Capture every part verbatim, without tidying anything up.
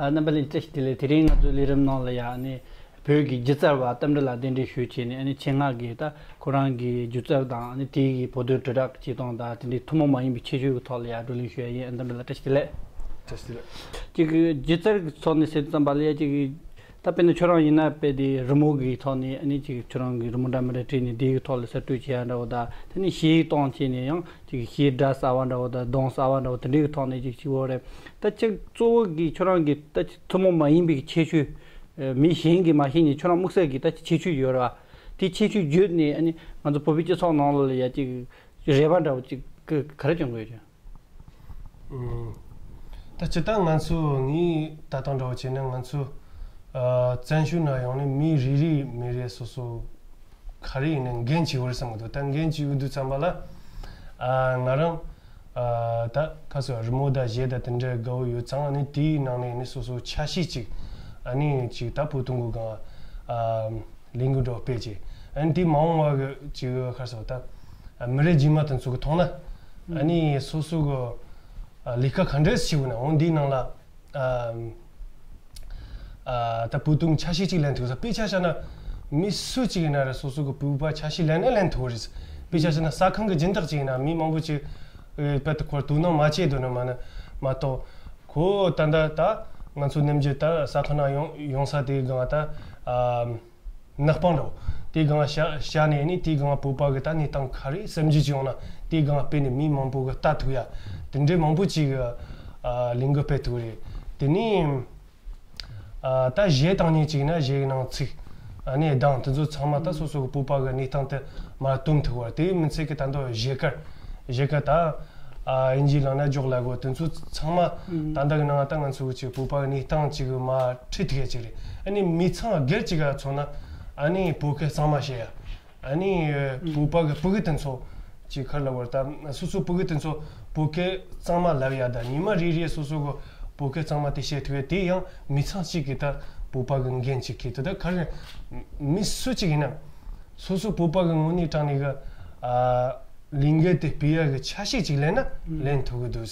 ཨ། རྣམ་པ་ལྷན་རྒྱས་བཀྲ་ཤིས་བདེ་ལེགས། དེ་རིང་ང་ཚོའི་ལས་རིམ་ནང་ལ་ཡང་ནི་བོད་ཀྱི་སྒྱུ་རྩལ་བ་རྟ་མགྲིན་ལགས་གདན་འདྲེན་ཞུས་བྱས་ནས། ཨ་ནི་ཆེད་མངགས་ཀྱིས་ད་ཁོ་རང་གི་སྒྱུ་རྩལ་དང་། ཨ་ནི་དེ་གི་བོད་དོན་དྲིལ་བསྒྲགས་བྱེད་སྟངས་དང་། དེ་འདྲའི་ཐུན་མོང་མ་ཡིན་པའི་ཁྱད་ཆོས་ཀྱི་ཐོག་ལ་ཡང་བགྲོ་གླེང་ཞུ་ཡ་ཡིན། ཨ། རྟ་མགྲིན་ལགས་བཀྲ་ཤིས་བདེ་ལེགས། བཀྲ་ཤིས་བདེ་ལེགས། ཅིག་གི་སྒྱུ་རྩལ་གྱི་ཐོག་ནས་ཟེར་དུས་ཙམ་པ་ལ་ཡ་ཅིག་གི་ད་དཔེར་ན་ཁྱོད་རང་ཡིན་ན་དཔེ་དེ་རི་མོ་གི་ཐོག་ནས། ཨ་ནི་ཅིག་ཁྱོད་རང་གི་རི་མོ་འདྲ་མི་འདྲ་བྲིས་ནས་དེ་གི་ཐོག་ལ་གསར་གཏོད་བྱེད་ཡ་འདྲ་བོ་དང་། དེ་ནས་གཞས་གཏོང་བྱས་ནས་ཡང་ཅིག་གཞས་སྒྲ་གསར་བ་འདྲ་བོ་དང་། གདངས་གསར་བ་འདྲ་བོ་དེ་འདྲའི་གི་ཐོག་ནས་ཅིག་བྱེད་དགོས་རེད། ད་ཅིག་གཙོ་བོ་གི་ཁྱོད་རང་གི་ད་ཅིག་ཐུན་མོང་མ་ཡིན་པའི་ཁྱད་ཆོས། ཨ། མི་གཞན་གྱིས་མ་ཤེས་ནས་ཁྱོད་རང་དམིགས་བསལ་གྱི་ད་ཅིག་ཁྱད་ཆོས་ཡོད་རེད་བ། དེ་ཁྱད་ཆོས་བརྗོད་ནས། ཨ་ནི་ང་ཚོ་བོད་པའི་སྤྱི་ཚོགས་ནང་ལ་ཡ་ཅིག་རེ་བ་འདྲ་བོ་ཅིག་ག་ག་རེ་བྱུང་དགོས་ཀྱི། ཨུམ། ད་སྤྱིར་བཏང་ང་ཚོ་ངའི་ལྟ་སྟངས་འདྲ་བོ་བྱས་ན། ང་ཚོ་ཨ་བཙན་བྱོལ་ནང་ཡོང་ནས་མི་རེ་རེ་མི་རེ་སོ་སོ་ག་རེ་ཡིན་ན་འགན་བྱས་ཡོད་རེད་བསམ་གི་འདུག་ད་འགན་བྱས་ཡོད་དུས་ཙམ་པ་ལ། ཨ། ང་རང་ཨ་ད་ཁ་སོ་རི་མོ་དང་གཞས་དང་དེ་འདྲའི་དགའ་བོ་ཡོད་ཙང་། ཨ་ནི་དེའི་ནང་ནས་ནི་སོ་སོ་ཆ་ཤས་ཅིག་ཨ་ནི་ཅིག་ད་བོད་དོན་གི་སྒང་ཨ་ལས་འགུལ་འདྲ་བོ་སྤེལ་བྱས། ཨ་ནི་དེ་མ་འོངས་པ་གི་ཅིག་ཁ་སོ་ད་ཨ་མི་རབས་རྗེས་མ་དེ་ཚོ་གི་མཐོང་ན། ཨ་ནི་སོ་སོ་གི་ཨ་ལས་ཀ་ག་འདྲས་བྱས་ཡོད་ན། འོ་འདིའི་ནང་ལ་ཨ་ཨ་ད་བོད་དོན་ཆ་ཤས་ཅིག་ལེན་ཐུབ་ས། དཔེ་ཆ་བཞག་ན་མི་སུ་གཅིག་ཡིན་ན་རེད། སོ་སོ་གི་བོད་པ་ཆ་ཤས་ལེན་ན་ལེན་ཐུབ་རེད། དཔེ་ཆ་བཞག་ན་ས་ཁང་གི་སྦྱིན་བདག་ཅིག་ཡིན་ན། མི་མང་པོ་ཅིག་ཨེ་དཔེ་ད་ཁོར་དོ་སྣང་མ་བྱེད་འདུག་ན་མ་ན་མ་གཏོགས། ཁོ་ད་ལྟ་ད་ང་ཚོ་ནམ་རྒྱུན་ད་ས་ཁང་ནང་ཡོང་ཡོང་ས་དེའི་སྒང་ད་ཨ་ནག་པང་འགྲོ་དེའི་སྒང་བཞག་བཞག་ནས་ནི། དེའི་སྒང་བོད་པ་གི་ད་གནས་སྟངས་ག་རེ་བསམ་རྒྱུ་ཅིག་ཡོང་ན། དེའི་སྒང་དཔེ་ནི་མི་མང་པོ་གི་ལྟ་ཐུབ་ཡ་དེ་འདྲའི་མང་པོ་ཅིག་གི་ཨ་ལས་འགུལ་སྤེལ་ཐུབ་རེད། དེ་ནི། ཨ་ད་གཞས་བཏང་མཁན་ཅིག་ཡིན་ན་གཞས་ཀྱི་ནང་ཚིག་ཨ་ནི་གདངས་དེ་ཚོ་ཚང་མ་ད་སོ་སོ་གི་བོད་པ་གི་གནས་སྟངས་དེ་མར་སྟོན་ཐུབ་པ་རེད། དེ་མི་ཚད་ཀྱི་ད་ལྟ་གཞས་སྐར། གཞས་སྐར་ད་ཨ་དབྱིན་ཇིའི་ལམ་ན་འཇོག་ལབ་གོ། དེ་ཚོ་ཚང་མ་ད་ལྟ་གི་ནང་ད་ང་ཚོ་གི་ཅིག་བོད་པ་གི་གནས་སྟངས་ཅིག་མར་ཁྲིད་ཐུབ་ཡ་ཅིག་རེད། ཨ་ནི་མི་ཚང་སྒེར་ཅིག་ག་མཚོན་ན། ཨ་ནི་བོད་སྐད་གཙང་མ་བཤད་ཡ། ཨ་ནི་བོད་པ་གི་ཕྲུ་གུ་དེ་ཚོ་ཅིག་ག་རེ་ལབ་དགོས་རེད། ད་སོ་སོའི་ཕྲུ་གུ་དེ་ཚོ་བོད་སྐད་གཙང་མ་ལབ་ཡ་དང་། ཉི་མ་རེ་རེ་སོ་སོ་གི་བོད་སྐད་གཙང་མ་དེ་བཤད་ཐུབ་ཡ་དེ་ཡང་མི་ཚང་གཅིག་གི་ད་བོད་པ་གི་འགན་ཅིག་འཁྱེར་ཐུབ། ད་ག་རེ་མི་སུ་གཅིག་ཡིན་ན་སོ་སོ་བོད་པ་གི་ངོས་ནས་དྲང་གནས་གི་ཨ་ལས་འགུལ་དེ་སྤེལ་ཡ་གི་ཆ་ཤས་ཅིག་ལེན་ན་ལེན་ཐུབ་གི་འདུག་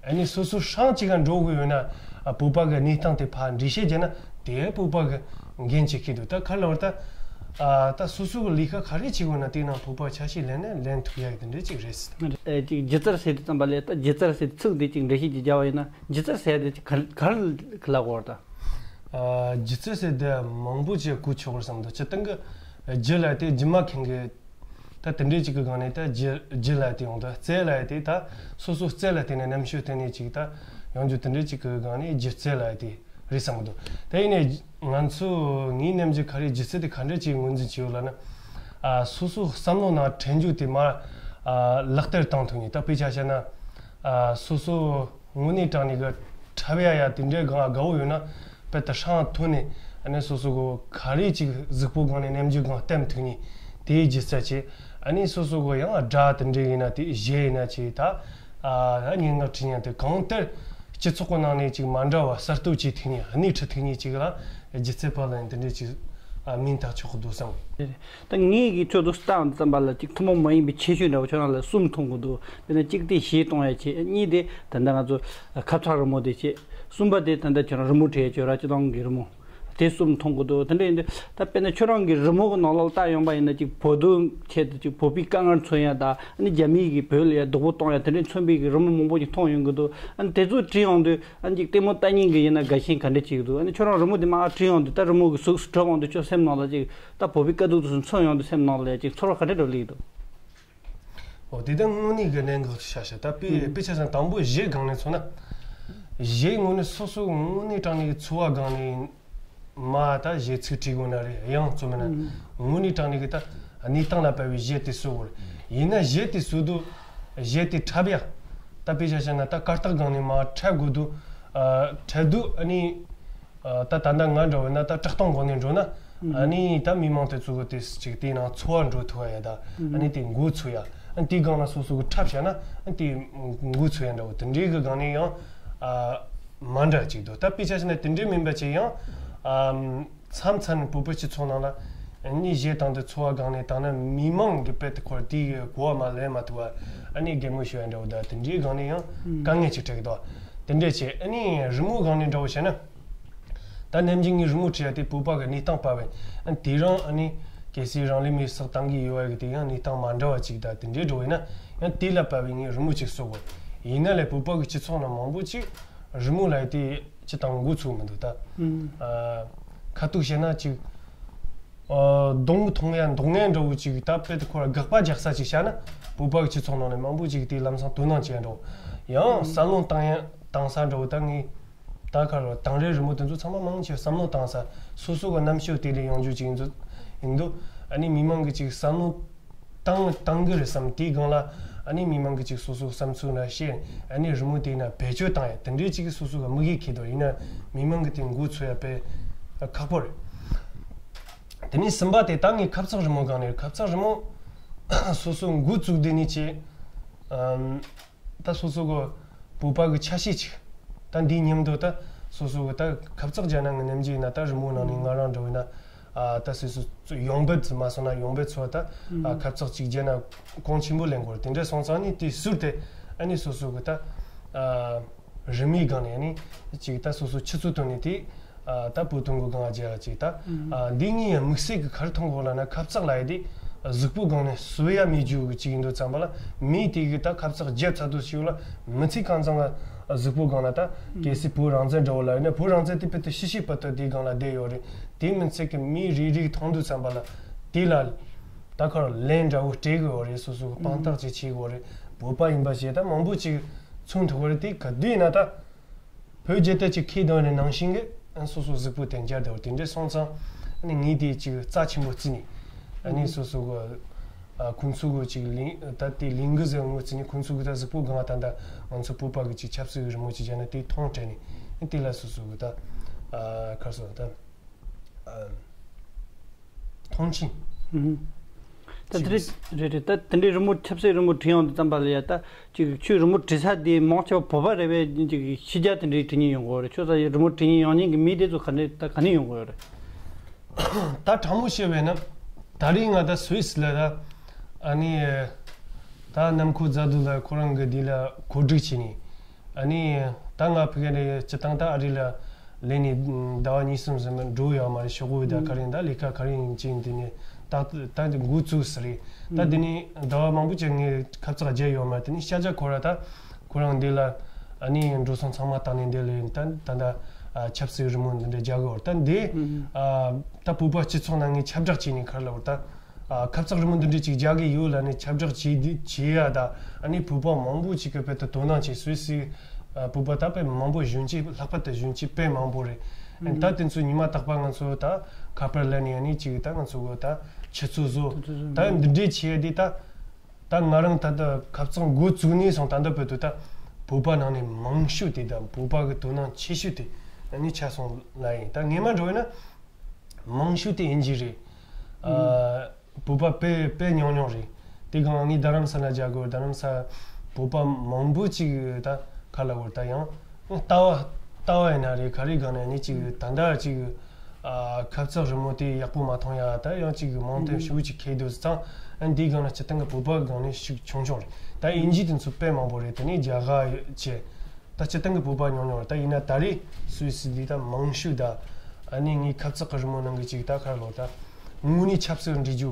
ཨ་ནི་སོ་སོ་ཧྲང་གཅིག་ག་འགྲོ་དགོས་ཡོད་ན། ཨ་བོད་པ་གི་གནས་སྟངས་དེ་ཕར་འགྲེལ་བཤད་བརྒྱབ་ན་དེ་བོད་པ་གི་འགན་ཅིག་འཁྱེར་འདུག་ད་ག་རེ་ལབ་ན་ད་ཨ་ད་སོ་སོ་གི་ལས་ཀ་ག་རེ་བྱེད་དགོས་ན་དེའི་ནང་བོད་པ་ཆ་ཤས་ལེན་ན་ལེན་ཐུབ་ཡ་གི་དེ་འདྲ་ཅིག་རེད། ཨ་ཅིག་སྒྱུ་རྩལ་ཟེར་དུས་ཙམ་པ་ལ། ད་སྒྱུ་རྩལ་ཟེར་ཚིག་འདི་ཅིག་འགྲེལ་བཤད་ཅིག་བརྒྱབ་པ་ཡིན་ན། སྒྱུ་རྩལ་ཟེར་དེ་ཅིག་ག་ག་རེ་ལབ་དགོས་རེད་ད། ཨ་སྒྱུ་རྩལ་ཟེར་དེ་མང་པོ་ཅིག་གོ་ཆོག་གི་རེད་བསམ་འདུག་སྤྱིར་བཏང་གི་སྒྱུ་ལབ་དེ་སྒྱུ་མ་མཁན་གི་ད་དེ་འདྲའི་ཅིག་གི་སྒང་ནས་ད་སྒྱུ་སྒྱུ་ལབ་དེ་ཡོང་དུས། རྩལ་ལབ་དེ་ད་སོ་སོ་རྩལ་ལ་བརྟེན་ནས་རྣམ་དཔྱོད་བརྟེན་ནས་ཅིག་ད་ཡོང་རྒྱུ་དེ་འདྲའི་ཅིག་གི་སྒང་ནས་སྒྱུ་རྩལ་ལབ་དེ་རེད་བསམ་གི་འདུག་ད་ཡིན་ནའི་ང་ཚོ་ངའི་རྣམ་དཔྱོད་ག་རེ་སྒྱུ་རྩལ་དེ་ག་འདྲ་ཅིག་ངོས་འཛིན་བྱས་ཡོད་ལབ་ན། ཨ་སོ་སོ་བསམ་བློ་ནང་དྲན་རྒྱུ་དེ་མར་ཨ་ལག་བསྟར་བཏང་ཐུབ་མཁན། ད་དཔེ་ཆ་བཞག་ན་ཨ་སོ་སོ་དངོས་གནས་དྲང་གནས་གི་འཁྲབ་ཡ་ཡ་དེ་འདྲའི་སྒང་དགའ་བོ་ཡོད་ན། དཔེ་ད་ཧྲང་ཐོན་ནས་ཨ་ནི་སོ་སོ་གི་ག་རེ་ཅིག་གཟུགས་པོའི་སྒང་ནས་རྣམ་འགྱུར་སྒང་སྟོན་ཐུབ་མཁན་དེའི་སྒྱུ་རྩལ་བྱས། ཨ་ནི་སོ་སོ་གི་ཡང་སྒྲ་དེ་འདྲ་ཡིན་ན་དེ། གཞས་ཡིན་ན་བྱས། ད་ཨ་སྙན་ངག་བྲིས་མཁན་དེ་གང་ལྟར་སྤྱི་ཚོགས་ཀྱི་ནང་ནས་ཅིག་མ་འདྲ་བ་གསར་གཏོད་བྱེད་ཐུབ་མཁན། སྣེ་ཁྲིད་ཐུབ་མཁན་ཅིག་ལ་སྒྱུ་རྩལ་པ་ལ་ཡང་དེ་འདྲ་ཅིག་ཨ་མིང་བཏགས་ཆོག་གི་འདུག་བསམ། ད་ངས་ཀྱིས་ཁྱོད་ཚོ་བལྟས་ཙམ་པ་ལ་ཅིག་ཐུན་མོང་མ་ཡིན་པའི་ཁྱད་ཆོས་འདྲ་བོ་ཁྱོད་རང་ལ་གསུམ་མཐོང་གི་འདུག་དེ་ནས་གཅིག་དེ་གཞས་གཏོང་ཡ་བྱས། གཉིས་དེ་ད་ལྟ་ང་ཚོ་ཁ་བཏགས་རི་མོ་དེ་བྱས། གསུམ་པ་དེ་ད་ལྟ་ཁྱོད་རང་རི་མོ་བྲིས་ཡ་ཁྱོད་རང་སྤྱིར་བཏང་གི་རི་མོ་དེ་གསུམ་མཐོང་གི་འདུག་དེ་འདྲ་ཡིན་དུས་ད་དཔེར་ན་ཁྱོད་རང་གི་རི་མོ་གི་ནང་ལོགས་ལ་བལྟས་ཡོང་པ་ཡིན་ན། ཅིག་བོད་དོན་ཆེད་དུ་ཅིག་བོད་པའི་དཀའ་ངལ་མཚོན་ཡ་དང་། ཨ་ནི་རྒྱ་མིའི་གིས་བོད་ལ་ཡ་སྡུག་པོ་གཏོང་ཡ་དེ་འདྲ་མཚོན་པའི་གི་རི་མོ་མང་པོ་ཞིག་མཐོང་ཡོང་གི་འདུག་ཨ་ནི་དེ་ཚོ་བྲིས་ཡོང་དུས། ཨ་ནི་ཅིག་ལྟད་མོ་ལྟ་མཁན་གྱི་ཡིན་ན་དགའ་ཞེན་ག་འདྲ་ཅིག་འདུག་ཨ་ནི་ཁྱོད་རང་རི་མོ་དེ་མར་བྲིས་ཡོང་དུས། ད་རི་མོ་གི་གཟུགས་སུ་གྲུབ་ཡོང་དུས་ཁྱོད་སེམས་ནང་ལ་ཅིག་ད་བོད་པའི་དཀའ་སྡུག་དེ་ཚོ་མཚོན་ཡོང་དུས་སེམས་ནང་ལ་ཡ་ཅིག་ཚོར་བ་ག་འདྲ་འདྲ་སླེབས་འདུག་འོ་དེ་ད་དངོས་གནས་ཀྱི་གནད་འགག་ཆ་བཞག་ད་དཔེ་དཔེ་ཆ་བཞག་ན་དང་པོ་གཞས་སྒང་ནས་མཚོན་ན། གཞས་དངོས་གནས་སོ་སོ་དངོས་གནས་དྲང་གནས་ཀྱི་འཚོ་བ་སྒང་ནས་མར་ད་གཞས་ཚིག་བྲིས་དགོས་ན་རེད། ཡང་རྩོམ་མེད་ན་དངོས་གནས་དྲང་གནས་ཀྱི་ད་གནས་སྟངས་ལ་བབས་པའི་གཞས་དེ་བཟོ་དགོས་རེད། ཡིན་ན་གཞས་དེ་བཟོ་དུས་གཞས་དེ་འཁྲབ་ཡ། ད་དཔེ་ཆ་བཞག་ན་ད་གར་སྟེགས་སྒང་ནས་མར་འཁྲབ་དགོས་དུས། ཨ་འཁྲབ་དུས་ཨ་ནི། ཨ་ད་ད་ལྟ་ང་འདྲ་བོ་ན་ད་བཀྲག་མདངས་སྒང་ནས་འགྲོ་ན། ཨ་ནི་ད་མི་མང་དེ་ཚོ་གི་དེ་ཅིག་དེའི་ནང་འཚོ་བ་འགྲོ་ཐུབ་ཡ་ད། ཨ་ནི་དེ་འགོ་ཚུགས་ཡ། ཨ་ནི་དེའི་སྒང་ལ་སོ་སོ་གི་འཁྲབ་བྱས་ན་ཨ་ནི་དེ་འགོ་ཚུགས་ཡ་འདྲ་བོ་དེ་འདྲའི་གི་སྒང་ནས་ཡང་ཨ་མ་འདྲ་ཅིག་འདུག་ད་དཔེ་ཆ་བཞག་ན་དེ་འདྲའི་མིན་པ་ཅིག་ཡང་ཨ་མཚམས་མཚམས་བོད་པའི་སྤྱི་ཚོགས་ནང་ལ་ཨ་ནི་གཞས་བཏང་དུས་འཚོ་བ་སྒང་ནས་བཏང་ན་མི་མང་གི་དཔེ་དེ་ཁོར་དེའི་གོ་བ་མ་ལེན་མ་ཐུབ་པ། ཨ་ནི་གད་མོ་ཤོར་ཡ་འདྲ་བོ་ད་དེ་འདྲའི་སྒང་ནས་ཡང་དཀའ་ངལ་ཅིག་འཕྲད་ཀྱི་འདུག་དེ་འདྲ་བྱས། ཨ་ནི་རི་མོ་སྒང་ནས་འདྲ་བོ་བྱས་ན། ད་ནམ་རྒྱུན་ངས་རི་མོ་བྲིས་ཡ་དེ་བོད་པ་གི་གནས་སྟངས་པ་བས། ཨ་དེ་རིང་ཨ་ནི་གལ་སྲིད་རང་ལུས་མེར་སྲེག་བཏང་གི་ཡོད་པ་གི་དེ་ཡང་གནས་སྟངས་མ་འདྲ་བ་ཅིག་དང་དེ་འདྲའི་འགྲོ་ཡིན་ན་ཡང་དེ་ལ་དཔག་པའི་ངས་རི་མོ་ཅིག་བཟོ་དགོས། ཡིན་ན་ལས་བོད་པ་གི་སྤྱི་ཚོགས་ནང་མང་པོ་ཅིག་རི་མོ་ལ་དེ་ཅི་དང་འགོ་ཚུགས་མི་འདུག་ད། ཨ་ཁ་ཐུག་བཤད་ན་ཅིག་ཨ་གདོང་མཐོང་ཡ་མདོག་ངན་འདྲ་བོ་ཅིག་ད་དཔེ་དེ་ཁོ་ར་དགག་པ་རྒྱག་ས་ཅིག་བཤད་ན་བོད་པ་གི་སྤྱི་ཚོགས་ནང་ནས་མང་པོ་ཅིག་དེ་ལམ་སང་དོ་སྣང་བྱེད་ཡ་འདྲ་བོ། ཡང་བསམ་བློ་བཏང་ཡ་བཏང་ས་འདྲ་བོ་ད་ངས་ད་ག་རེ་དང་རའི་རི་མོ་དེ་ཚོ་ཚང་མ་མང་ཆེ་བསམ་བློ་བཏང་ས་སོ་སོ་གི་རྣམ་དཔྱོད་དེ་ལས་ཡོང་རྒྱུ་ཅིག་ཡིན་འདུག་ཡིན་འདུག་ཨ་ནི་མི་མང་གི་ཅིག་བསམ་བློ་བཏང་བཏང་གི་རེད་བསམ་དེའི་སྒང་ལ་ཨ་ནི་མི་མང་གི་ཅིག་སོ་སོ་བསམ་ཚུལ་ན་བཤད་ཨ་ནི་རི་མོ་དེ་ན་བེད་སྤྱོད་བཏང་ཡ་དེ་འདྲའི་ཅིག་སོ་སོ་གི་དམིགས་ཡུལ་འཁྱེར་འདུག་ཡིན་ན་མི་མང་གི་དེ་འགོ་ཚུགས་ཡ་དཔེ་ཁག་པོ་རེད། དེ་ནས་གསུམ་པ་དེ་ད་ངས་ཁབ་ཚག་རི་མོ་སྒང་ནས་ཁབ་ཚག་རི་མོ་སོ་སོ་འགོ་བཙུགས་དེ་ནས་ཅི། ཨམ། ད་སོ་སོ་གི་བོད་པ་གི་ཆ་ཤས་ཅིག་ད་འདིའི་མཉམ་དུ་ད་སོ་སོ་གི་ད་ཁབ་ཚག་བརྒྱབ་ན་ངི་ནམ་རྒྱུན་ཡིན་ན་ད་རི་མོ་ནང་ནས་ང་རང་འདྲ་བོ་ཡིན་ན་ཨ་ད་སོ་སོ་ཡོང་འབབ་ཙམ་མ་སོང་ན་ཡོང་འབབ་ཚོ་ད་ཨ་ཁབ་ཚག་ཅིག་བརྒྱབ་ན་གོང་ཆེན་པོ་ལེན་དགོས་རེད། དེ་འདྲ་སོང་ཙང་ནི་དེ་ཟུར་དེ་ཨ་ནི་སོ་སོ་གི་ད་ཨ་རི་མོའི་སྒང་ནས་ཨ་ནི་ཅིག་ད་སོ་སོ་ཆུ་ཚོད་ཐོན་ནས་དེ། ཨ་ད་བོད་དོན་གྱི་སྒང་ལ་མཇལ་བ་ཅིག་ད། ཨ་འདི་ངའི་དམིགས་བསལ་གྱི་ག་རེ་མཐོང་གི་ཡོད་ལབ་ན་ཁབ་ཚག་ལབ་ཡ་དེ་གཟུགས་པོའི་སྒང་ནས་གསོ་ཡ་མེད་རྒྱུ་གི་ཅིག་ཡིན་དུས་ཙམ་པ་ལ་མིས་དེ་གི་ད་ཁབ་ཚག་བརྒྱབ་ཚར་དུས་ཤིག་ལ་མི་ཚེ་གང་ཚང་ལ་གཟུགས་པོའི་སྒང་ལ་ད་གལ་སྲིད་བོད་རང་བཙན་འདྲ་བོ་ལབ་ཡིན་ན་བོད་རང་བཙན་དེ་དཔེ་དེ་ཤི་ཤི་བར་དུ་དེའི་སྒང་ལ་བསྡད་ཡོད་རེད། དེ་མི་ཚད་ཀྱི་མི་རིགས་རིགས་མཐོང་དུས་ཙམ་པ་ལ་དེ་ལ་ད་ཁར་ལན་འདྲ་བོ་སྤྲད་གི་ཡོད་རེད། སོ་སོ་གི་དཔང་རྟགས་ཅིག་བྱེད་གི་ཡོད་རེད། བོད་པ་ཡིན་པ་བྱས་ད་མང་པོ་ཅིག་མཚོན་ཐུབ་གི་རེད། དེ་ག་དུས་ཡིན་ན་ད། བོད་རྒྱལ་དར་ཅིག་འཁྱེར་བསྡད་ནས་ནང་བཞིན་གྱི་ཨ་སོ་སོ་གཟུགས་པོ་དེ་འཇར་བསྡད་པ་དེ་འདྲ་སོང་ཙང་ཨ་ནི་ངས་དེ་ཅིག་རྩ་ཆེན་པོ་བརྩིས་ནས་ཨ་ནི་སོ་སོ་གི་ཨ་ཁོང་ཚོ་གི་ཅིག་ལིང་ད་དེ་ལིང་གི་ཟེར་ངོ་བརྩིས་ནས་ཁོང་ཚོ་གི་ད་གཟུགས་པོ་སྒང་ད་ད་ང་ཚོ་བོད་པ་གི་ཅིག་ཆབ་སྲིད་གི་རི་མོ་ཅིག་བྱས་ན་དེ་མཐོང་སྤྲད་ནས་ཨ་དེ་ལ་སོ་སོ་གི་ད་ཨ་ག་རེ་ཟེར་ད། ཨ། མཐོང་ཆེན། ཨུ་ཧུ། ད་དེ་འདྲའི་རེད་རེད། ད་དེ་འདྲའི་རི་མོ་ཆབ་སྲིད་རི་མོ་བྲིས་ཡོང་དུས་ཙམ་པ་ལ་ཡ་ད་ཅིག་ཁྱོད་རི་མོ་བྲིས་ས་དེ་མང་ཆེ་བ་བོད་པ་རེད་པས་ཅིག་ཕྱི་རྒྱལ་དེ་འདྲའི་བྲིས་མཁན་ཡོང་གི་ཡོད་རེད། ཁྱོད་ད་རི་མོ་བྲིས་མཁན་ཡོང་མཁན་གྱི་མི་དེ་ཚོ་ག་འདྲ་ད་ག་ནས་ཡོང་གི་ཡོད་རེད། ད་དྲང་མོ་བཤད་པས་ན་ད་རེས་ང་ད་སུད་སི་ལ་ད་ཨ་ནི་ད་ནམ་མཁའ་རྫ་དུ་ལ་ཁོ་རང་གི་འདི་ལ་གོ་སྒྲིག་བྱས་ནས། ཨ་ནི་ད་ང་ཕ་གི་ནས་སྤྱི་བཏང་ད་ཨ་རི་ལ་སླེབས་ནས་ཟླ་བ་གཉིས་གསུམ་ཟིན་མ་འགྲོ་ཡོད་མ་རེད། ཤོག་བུ་ད་ག་རེ་ད་ལས་ཀ་ག་རེ་ཡིན་ཅིག་དེ་ནས་ད་ད་འགོ་བཙུགས་ས་རེད། ད་དེ་ནས་ཟླ་བ་མང་པོ་ཅིག་ངས་ཁབ་ཚག་བརྒྱབ་ཡོད་མ་རེད། དེ་ནས་ཤ་ཇ་ཁོ་ར་ད་ཁོ་རང་འདི་ལ་ཨ་ནི་འགྲོ་སོང་ཚང་མ་བཏང་ནས་འདི་ལ་ད་ད་ད་ཆབ་སྲིད་རི་མོ་འདི་འདྲ་རྒྱག་གི་ཡོད་རེད། ད་འདི་ད་བོད་པ་སྤྱི་ཚོགས་ནང་ངས་ཁྱབ་བསྒྲགས་བྱས་ནས་ག་རེ་ལབ་དགོས་རེད་ད། ཨ་ཁབ་ཚག་རི་མོ་འདི་འདྲ་ཅིག་རྒྱག་གི་ཡོད་ལབ་ནས་ཁྱབ་བསྒྲགས་བྱེད་དུས་བྱེད་ཡ་ད་ཨ་ནི་བོད་པ་མང་པོ་ཅིག་གི་བོད་དུ་དོ་སྣང་བྱེད་སུད་སི་ཨ་བོད་པ་ད་དཔེ་མང་པོ་གཞོན་སྐྱེས་ལྷག་པར་དུ་གཞོན་སྐྱེས་དཔེ་མང་པོ་རེད། ཨ་ནི་ད་དེ་ཚོ་ཉི་མ་རྟག་པར་ང་ཚོ་ད་ཁ་པར་ལ་ནས་ཨ་ནི་ཅིག་ད་ང་ཚོ་གི་ད་ཆུ་ཚོད་བཟོ་ཆུ་ཚོད་བཟོ་ད་འདི་འདྲའི་བྱེད་ཡ་དེ་ད་ད་ང་རང་ད་ལྟ་ཁབ་ཚག་འགོ་བཙུགས་ནས་སོང་ད་ལྟ་བོད་དུ་ད་བོད་པ་ནང་ནས་མང་ཤོས་དེ་ད་བོད་པ་གི་དོ་སྣང་ཆེ་ཤོས་དེ་ཨ་ནི་ཆགས་སོང་ལ་ཡིན། ད་ངས་མ་འགྲོ་ཡིན་ན་མང་ཤོས་དེ་ཨིན་ཇི་རེད། ཨ། བོད་པ་དཔེ་དཔེ་ཉུང་ཉུང་རེད། དེ་སྒང་ངས་རྡ་རམ་ས་ལ་མཇལ་དགོས། རྡ་རམ་ས་བོད་པ་མང་པོ་ཅིག་ད་ག་ལ་བོར་ད་ཡང་ལྟ་བ་ལྟ་བ་ཡིན་ན་རེད། ག་རེ་སྒང་ནས་ནི་ཅིག་ད་ལྟ་ཅིག་ཨ་ཁབ་ཚག་རི་མོ་དེ་ཡག་པོ་མ་མཐོང་ཡ་ད་ཡང་ཅིག་མིང་དོན་ཞེ་པོ་ཅིག་ཁེལ་འདུག་ཙང་ཨ་འདིའི་སྒང་ལ་སྤྱིར་བཏང་གི་བོད་པ་སྒང་ནས་ཤུགས་ཆུང་ཆུང་རེད། ད་ཨིན་ཇི་དེ་ཚོ་དཔེ་མང་པོ་རེད། དེ་ནས་རྒྱ་གར་བྱས། ད་སྤྱིར་བཏང་གི་བོད་པ་ཉུང་ཉུང་རེད། ད་ཡིན་ན་ད་རེས་སུད་སི་འདི་ད་མང་ཤོས་ད་ཨ་ནི་ངའི་ཁབ་ཚག་གི་རི་མོ་ནང་གི་ཅིག་ད་ག་རེ་ལབ་ད་དངོས་གནས་ཆབ་སྲིད་འབྲི་རྒྱུ་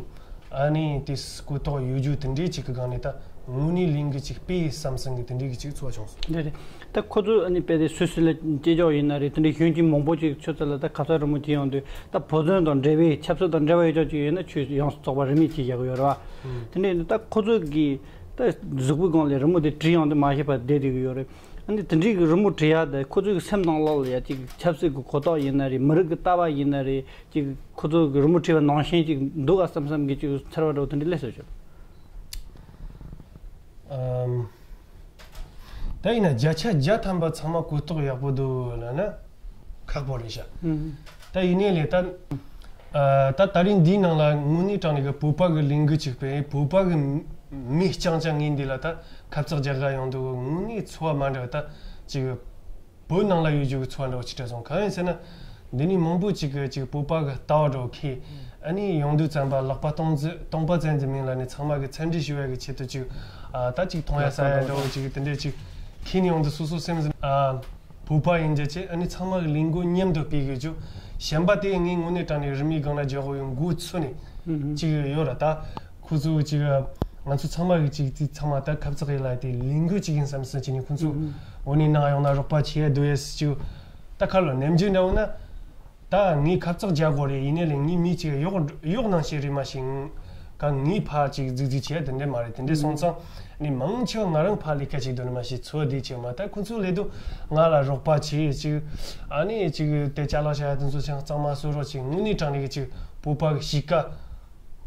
ཨ་ནི་དེ་གོ་རྟོགས་ཡོད་རྒྱུ་དེ་འདྲའི་ཅིག་གི་སྒང་ནས་ད་དངོས་གནས་ལིང་གི་ཅིག་དཔེ་བསམ་སེམས་གི་དེ་འདྲའི་གི་ཅིག་ཚོར་བ་བྱུང་སོང་། རེད་རེད། ད་ཁོ་ཚོ་ཨ་ནི་དཔེ་དེ་སུད་སི་ལ་སྐྱེས་ཆོག་ཡིན་ན་རེད། དེ་འདྲའི་གཞོན་སྐྱེས་མང་པོ་ཅིག་ཁྱོད་ཚོ་ལ་ད་ཁབ་ཚག་རི་མོ་བྲིས་ཡོང་དུས་ད་བོད་དོན་དང་འབྲེལ་བའི་ཆབ་སྲིད་དང་འབྲེལ་བ་ཡོད་ཆོག་ཅིག་ཡོད་ན་ཁྱོད་ཡོངས་སུ་རྫོགས་པ་རིན་མེད་ཅིག་བཞག་གི་ཡོད་རེད་བ། དེ་འདྲའི་ད་ཁོ་ཚོ་གི་ད་གཟུགས་པོའི་སྒང་ལ་རི་མོ་དེ་བྲིས་ཡོང་དུས་མ་ཤེས་པ་བསྡད་བསྡད་ཀྱི་ཡོད་རེད། ཨ་ནི་དེ་འདྲའི་གི་རི་མོ་བྲིས་ཡ་དེ་ཁོ་ཚོའི་གི་སེམས་ནང་ལོགས་ལ་ཡ་ཅིག་ཆབ་སྲིད་ཀྱི་གོ་རྟོགས་ཡིན་ན་རེད། མི་རིགས་ཀྱི་ལྟ་བ་ཡིན་ན་རེད། ཅིག་ཁོ་ཚོ་གི་རི་མོ་བྲིས་པ་ནང་བཞིན་ཅིག་འདུག་ག་བསམ་བསམ་གི་ཅིག་འཚེར་བ་འདྲ་བོ་དེ་འདྲ་སླེབས་སོང་ཞུ། ཨམ། ད་ཡིན་ན་བརྒྱ་ཆ་བརྒྱ་ཐམ་པ་ཚང་མ་གོ་རྟོགས་ཡག་པོ་འདུག་ལབ་ན་ཁག་པོ་རེད་ཤག་ད་ཡིན་ནའི་ལས་ད། ཨ་ད་ད་རིང་འདིའི་ནང་ལ་དངོས་གནས་དྲང་གནས་ཀྱི་བོད་པ་གི་ལས་འགུལ་ཅིག་སྤེལ། བོད་པ་གི་མི་རྐྱང་རྐྱང་ངས་འདི་ལ་ད་ཁ་ཚག་རྒྱག་ག་ཡོང་འདུག་གི་དངོས་གནས་ཚོར་བ་མ་འདྲ་བ་ད་ཅིག་བོད་ནང་ལ་ཡོད་རྒྱུ་གི་ཚོར་བ་འདྲ་བོ་ཅིག་སྤྲད་སོང་། གང་ཡིན་ཟེར་ན་འདི་ནས་མང་པོ་ཅིག་གི་ཅིག་བོད་པ་གི་ལྟ་བ་འདྲ་བོ་ཁེལ། ཨ་ནི་ཡོང་དུས་ཙམ་པ་ལག་པ་སྟོང་ཙི་སྟོང་པ་ཙམ་ཙམ་མིན་ལ་ནི་ཚང་མ་གི་འཚམས་འདྲི་ཞུ་ཡ་གི་ཆེད་དུ་ཅིག་ཨ་ད་ཅིག་མཐོང་ཡ་ཟ་ཡ་འདྲ་བོ་ཅིག་དེ་འདྲས་ཅིག་ཁེལ་ནས་ཡོང་དུས་སོ་སོ་སེམས་ཟིན་ཨ། བོད་པ་ཡིན་རྒྱུ་ཅིག་ཨ་ནི་ཚང་མ་གི་ལས་འགུལ་མཉམ་དུ་སྤེལ་དགོས་རྒྱུ། གཞན་པ་དེ་ངས་དངོས་གནས་དྲང་ནས་རིན་མེད་སྒང་ལ་རྒྱག་དགོས་ཡོད་འགོ་ཚུགས་ནས་ཅིག་ཡོད་ར། ད་ཁོ་ཚོ་ཅིག་ང་ཚོ་ཚང་མ་གི་ཅིག་དེ་ཚང་མ་ད་ཁབ་ཚགས་ཡིན་ལ་དེ་ལས་འགུལ་ཅིག་ཡིན་བསམ་བསམ་བྱས་ནས་ཁོ་ཚོ་འོ་ནས་ནང་ཡོང་ན་རོགས་པ་བྱེད་ཡ་འདུག་ཡས་ཅིག་ད་ཁ་ལོ་ནམ་རྒྱུན་འདྲ་བོ་ན། ད་ངས་ཁབ་ཚགས་རྒྱག་དགོས་རེད། ཡིན་ནའི་ལས་ངའི་མི་གཅིག་གཡོག་གཡོག་ནང་བཞིན་རེད་མ་གཞི་ག་ངའི་ཕར་ཅིག་རྫིག་རྫིག་བྱས་དེ་འདྲ་མ་རེད། དེ་འདྲ་སོང་ཙང་ནི་མང་ཆེ་བ་ང་རང་ཕར་ལས་ཀ་བྱེད་དོན་མ་གཞི་འཚོ་བ་བདེ་ཆེ་མ། ད་ཁོ་ཚོ་ལས་དུ་ང་ལ་རོགས་པ་བྱེད་ཅིག་ཨ་ནི་ཅིག་དེ་ཅ་ལག་བྱ་ཡ་དེ་ཚོ་ཅང་གཙང་མ་བཟོ་རོགས་ཅིག་དངོས་གནས་དྲང་གནས་ཀྱི་ཅིག་བོད་པ་གི་གཤིས་ཀ་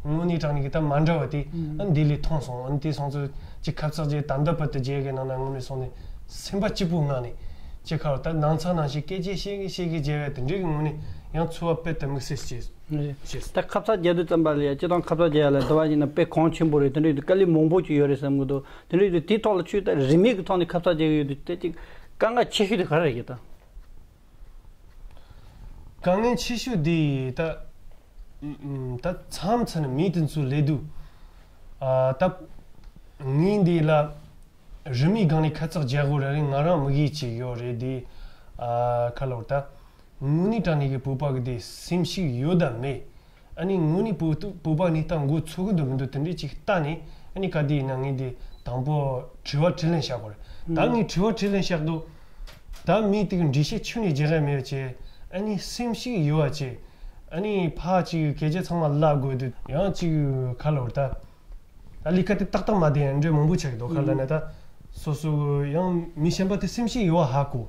དངོས་གནས་དྲང་གནས་ཀྱི་ད་མ་འདྲ་བ་དེ་ཨ་ནི་འདི་ལས་མཐོང་སོང་། ཨ་ནི་དེ་སོང་ཚོ་ཅིག་ཁབ་ཚགས་རྗེས་ད་ལྟ་བར་དུ་རྗེས་ཀྱི་ནང་ན་དངོས་གནས་སོང་ནས་སེམས་པ་སྐྱིད་པོ་ངང་ནས་ཅིག་ཁ་བར་ད་ནང་ཚང་ནང་བཞིན་སྐད་ཆ་བཤད་གི་བཤད་གི་རྗེས་བས་དེ་འདྲའི་གི་དངོས་གནས་ཡང་འཚོ་བ་དཔེ་དུ་དམིགས་བསལ་སྐྱེས་ཞེས། ད་ཁབ་ཚགས་རྒྱག་དུས་ཙམ་པ་ལ་ཡ་སྤྱི་བཏང་ཁབ་ཚགས་རྒྱག་ཡ་ལ་དུ་བ་ཡིན་ན་དཔེ་གོང་ཆེན་པོ་རེད། དེ་འདྲ་ཡོད་དུས་དཀའ་ལས་མང་པོ་ཅིག་ཡོད་རེད་བསམ་གི་འདུག་དེ་འདྲ་ཡོད་དུས་དེའི་ཐོག་ལ་ཆུ་ད་རིན་མེད་ཀྱི་ཐོག་ནས་ཁབ་ཚགས་རྒྱག་གི་ཡོད་དུས་དེ་ཅིག་དཀའ་ངལ་ཆེ་ཤོས་དེ་ག་རེ་རེད་ད། དཀའ་ངལ་ཆེ་ཤོས་དེ་ད་ད་མཚམས་མཚམས་ནས་མི་དེ་ཚོ་ལས་དུས་ཨ་ད་ངའི་འདི་ལ་རིན་མེད་སྒང་ནས་ཁབ་ཚགས་རྒྱག་དགོས་རེད། ང་རང་མི་གིས་ཅིག་ཡོད་རེད་དེ་ཨ་ཁ་ལོར་ད། དངོས་གནས་དྲང་གནས་ཀྱི་བོད་པ་གི་དེ་སེམས་ཤུགས་ཡོད་དམ་མེད། ཨ་ནི་དངོས་གནས་བོད་བོད་པ་གནས་སྟངས་འགོ་ཚུགས་གི་འདུག་མི་འདུག་དེ་འདྲས་ཅིག་ལྟ་ནས་ཨ་ནི་ག་དེ་ཡིན་ན་ངས་དེ་དང་པོ་དྲི་བ་དྲིས་ལན་བྱ་དགོས་རེད། ད་ངས་དྲི་བ་དྲིས་ལན་བྱ་འདུག་ད་མི་དེ་གི་འགྲེལ་བཤད་ཁྱོན་ནས་རྒྱག་ཡ་མེད་པ་བྱས། ཨ་ནི་སེམས་ཤུགས་ཡོད་པ་བྱས། ཨ་ནི་ཕར་ཅིག་སྐད་ཆ་ཚང་མ་ལབ་དགོས་དུས་ཡང་ཅིག་ཁ་ལོར་ད། ད་ལས་ཀ་དེ་ཏག་ཏག་མ་བསྡད་ཡང་འདྲེ་མང་པོ་ཆགས་ཀྱི་འདུག་ག་ལབ་ན་ད། སོ་སོ་ཡང་མི་གཞན་པ་དེ་སེམས་ཤེས་ཡོད་པ་ཧ་གོ།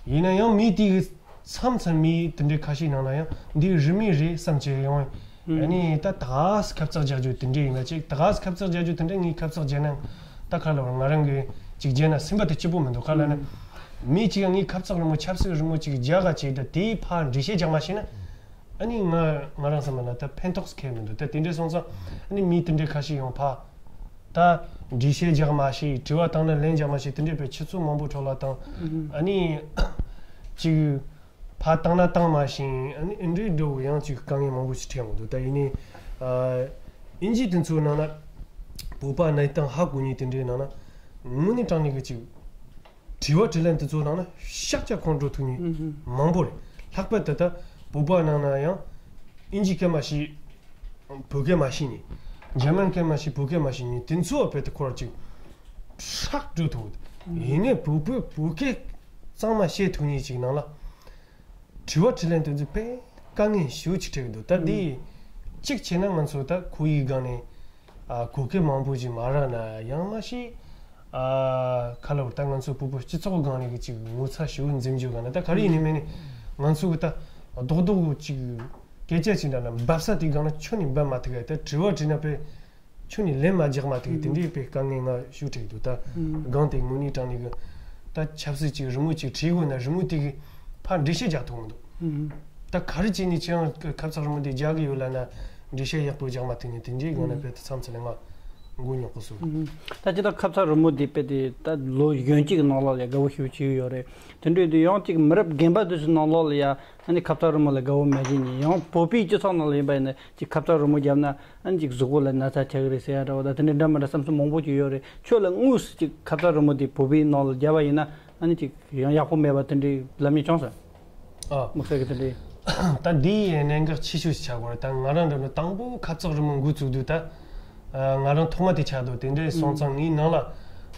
ཡིན་ན་ཡང་མི་དེ་གི་མཚམས་མཚམས་མི་དེ་འདྲའི་ཁ་ཤས་ནང་ན་ཡང་འདི་རིན་མེད་རེད་བསམ་བྱས་ཡོང་། ཨ་ནི་ད་ད་ག་སེ་ཁབ་ཚགས་རྒྱག་རྒྱུ་དེ་འདྲས་ཡིན་ན་ཅིག་ད་ག་སེ་ཁབ་ཚགས་རྒྱག་རྒྱུ་དེ་འདྲས་ངས་ཁབ་ཚགས་བརྒྱབ་ན་ད་ག་ལ་ང་རང་གི་ཅིག་བརྒྱབ་ན་སེམས་པ་དེ་སྐྱིད་པོ་མི་འདུག་ག་ལབ་ན། མི་གཅིག་ག་ངས་ཁབ་ཚགས་རིན་མོ་ཆབ་སྲིད་རིན་མོ་ཅིག་རྒྱག་ག་བྱས་ད་དེའི་ཕར་འགྲེལ་བཤད་རྒྱག་མ་ཤེས་ན། ཨ་ནི་ང་ང་རང་བསམ་པ་ན་ད་ཕན་ཐོགས་ཁེལ་མི་འདུག་ད་དེ་འདྲས་སོང་ཙང་ཨ་ནི་མི་དེ་འདྲས་ཁ་ཤས་ཡོང་ཕ། ད་འགྲེལ་བཤད་རྒྱག་མ་ཤེས། དྲི་བ་བཏང་ན་ལན་རྒྱག་མ་ཤེས། དེ་འདྲས་པའི་ཆུ་ཚོད་མང་པོ་འཕྲོ་བརླག་བཏང་། ཨ་ནི་ཅིག་ཕ་བཏང་ན་བཏང་མ་ཤེས། ཨ་ནི་ཨེ་འདྲས་འགྲོ་ཡང་ཅིག་དཀའ་ངལ་མང་པོ་ཞིག་འཕྲད་ཡོང་གི་འདུག་ད་ཡིན་ནའི་ཨ་ཨིན་ཇི་དེ་ཚོའི་ནང་ན་བོད་པ་གནས་སྟངས་ཧ་གོ་ནི་དེ་འདྲའི་ནང་ན་དངོས་གནས་དྲང་གནས་ཀྱི་ཅིག་དྲི་བ་དྲིས་ལན་དེ་ཚོ་ནང་ན་ཤག་ཅག་ཁོང་འགྲོ་ཐུབ་ནི་མང་པོ་རེད། ལྷག་པར་དུ་ད་བོད་པ་ནང་ན་ཡང་ཨིན་ཇི་སྐད་མ་ཤེས། བོད་སྐད་མ་ཤེས་ནི། འཇར་མན་སྐད་མ་ཤེས། བོད་སྐད་མ་ཤེས་ནི་དེ་ཚོ་བ་བེད་དུ་འཁོར་ཅིག་ཧྲག་འགྲོ་ཐུབ། ཡིན་ནའི་བོད་བོད་བོད་སྐད་གཙང་མ་བཤད་ཐུབ་ནི་ཅིག་ནང་ལ་དྲི་བ་དྲིས་ལན་དེ་ཚོ་དཔེ་དཀའ་ངལ་ཞེ་པོ་ཅིག་འཕྲད་ཀྱི་འདུག་ད་འདི་གཅིག་བྱས་ན་ང་ཚོ་ད་ཁོར་ཡུག་སྒང་ནས། ཨ་གོ་སྐབས་མང་པོ་ཞིག་མ་རག་ན་ཡང་མ་ཤེས། ཨ་ཁ་ལོ་ད་ང་ཚོ་བོད་པ་སྤྱི་ཚོགས་སྒང་ནས་གི་ཅིག་ངོ་ཚ་ཞེ་པོ་འཛིན་རྒྱུ་ག་ན་ད་ག་རེ་ཡིན་ནི་མིན་ནི་ང་ཚོ་གི་ད་རྡོག་རྡོག་ཅིག་སྐད་ཆ་ཅིག་འདྲ་ན་འབབ་ས་དེ་སྒང་ན་ཁྱོན་ནས་འབབ་མ་ཐུབ་ག་ད་དྲི་བ་དྲིས་ན་དཔེ་ཁྱོན་ནས་ལན་མ་རྒྱག་མ་ཐུབ་གི་དེ་འདྲའི་དཔེ་དཀའ་ངལ་ང་ཞུ་དྲན་གི་འདུག་ད་སྒང་དེ་དངོས་གནས་དྲང་གནས་གི་ད་ཆབ་སྲིད་ཅིག་རི་མོ་ཅིག་བྲིས་དགོས་ན་རི་མོ་དེ་གི་ཕར་འགྲེལ་བཤད་རྒྱག་ཐུབ་མི་འདུག་ད་ག་རེ་བྱས་ནས་ཁྱེད་རང་ཁབ་ཚགས་རི་མོ་འདི་རྒྱག་གི་ཡོད་ལབ་ན་འགྲེལ་བཤད་ཡག་པོ་རྒྱག་མ་ཐུབ་ནས་དེ་འདྲའི་སྒང་ནས་དཔེ་དེ་མཚམས་མཚམས་ལ་ང་མགོ་རྙོག་གི་སོང་། ད་ཅི་ད་ཁབ་ཚགས་རི་མོ་འདི་དཔེ་དེ་ད་ལོ་གཞོན་སྐྱེས་ཀྱི་ནང་ལོགས་ལ་དགའ་བོ་ཞེ་པོ་ཅིག་ཡོད་རེད། དེ་འདྲའི་དུས་ཡང་ཅིག་མི་རབས་རྒན་པ་དེ་ཚོའི་ནང་ལོགས་ལ་ཡ་ཨ་ནི་ཁབ་ཚགས་རི་མོ་ལ་དགའ་བོ་མེད་ཀྱི་ནི་ཡང་བོད་པའི་སྤྱི་ཚོགས་ནང་ལ་ཡིན་པ་ཡིན་ན་ཅིག་ཁབ་ཚགས་རི་མོ་བརྒྱབ་ན་ཨ་ནི་ཅིག་གཟུགས་པོ་ལ་ན་ཚ་ཆགས་ཀྱི་རེད་ཟེར་ཡ་འདྲ་བོ་ད་དེ་འདྲའི་འདྲ་མི་འདྲ་བསམ་ཚུལ་མང་པོ་ཅིག་ཡོད་རེད། ཁྱོད་ལ་དངོས་སུ་ཅིག་ཁབ་ཚགས་རི་མོ་འདི་བོད་པའི་ནང་ལ་བརྒྱབ་པ་ཡིན་ན། ཨ་ནི་ཅིག་ཡང་ཡག་པོ་མེད་པ་དེ་འདྲའི་ལབ་མཁན་བྱུང་སོང་། ཨ། དམིགས་བསལ་གྱི་དེ་འདྲའི། ད་འདི་ཡི་གནད་འགག་ཆེ་ཤོས་ཤིག་ཆགས་པ་རེད། ད་ང་རང་འདྲ་ན་དང་པོ་ཁབ་ཚགས་རི་མོ་འགོ་བཙུགས་དུས་ད། ང་རང་ཐོག་མ་དེ་ཆགས་འདུག་དེ་འདྲའི་སོང་ཙང་ངའི་ནང་ལ་